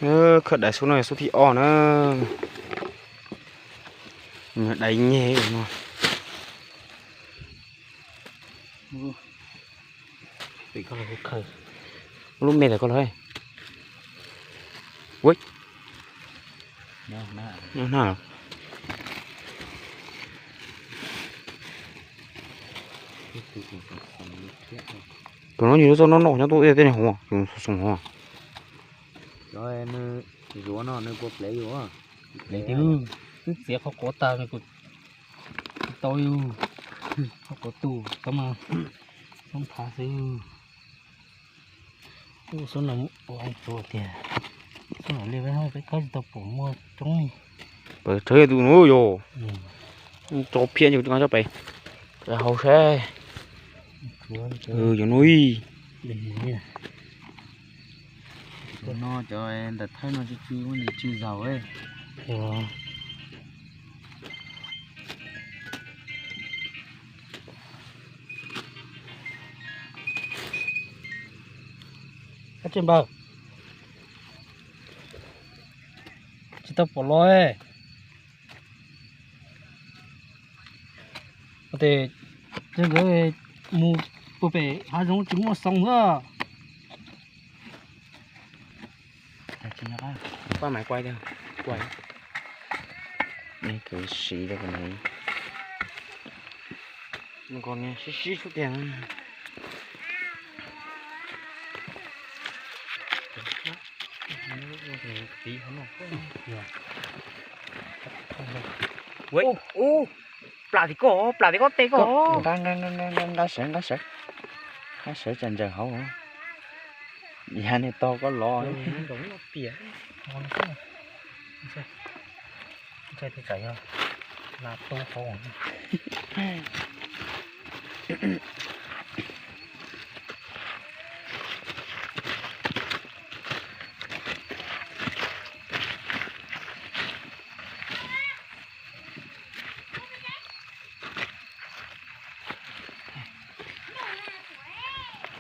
Khawb daiv xub no yog xub thib ob na. Daiv nyeg no. Lub me ntawm koj los. Ua, nyob na. Tus no yog lub txoj noj noj nyob tuaj tej niag hauv, tus xoo hauv. Cov nws zuav no nws puas plev yus? Plev tiag, twb txiav qhov quav tas nws kuj tsis tau yus. Qhov quav tu tau mas txhob nthav xwb. Ub, xub no ua tsuav tiag, xub no li peb peb khaub tsis tau pom muaj coob li. Pawg tshawb tus no yog tso phiab nws tso pem, hau saib. Yog no. No cov ntawm thaij no tsw tsw, tsw zaus. Kab tsis npawg, tsis tau pom los. Tes nkawd mus puag pem hav zoov tsis muaj xoo xwb. Pab mas kuaj, kuaj. Kwv siv rau kom nws sib sib xub tiag. Ub, plam tim koj, plam tim koj tej koj. Nqa, nqa, nqa, nqa sawv, nqa sawv, nqa sawv tsam ntsaws hauv. Yav niag tog koj los. Ntshai tej tsam yog na tu hauv.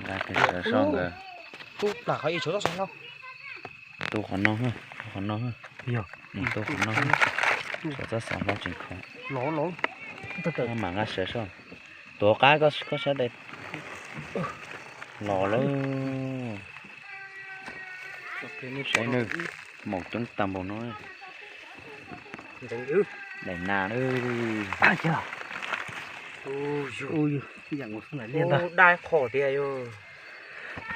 Nqa tes sawv so nkawd. Tub plam qhov ib tshuav txoj xov no. Tu qhov no, tu qhov no. Yog, tu qhov no. Tshuav txoj xov hlob tseem kho. Los, los. Mam nqa sawv so. Tuav qab koj sab tes. Los lawm. Saib nawb, maum coob tag npaum no. Daim nas. Daj qhov tiag yog,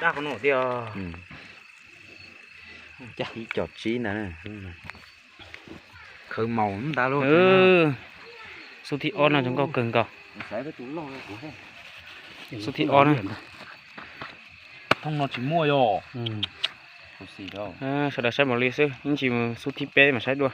daj qhov no tiag. Ib co tsib ntag. Khawv maum ntag lauj. Xub thib ob no zoo nkauj kawg nkaus. Xub thib ob na. Thoob no tsis muaj yog. Sawv daws saib mus li xwb, ib ntsis mus xub thib peb mas saib dua.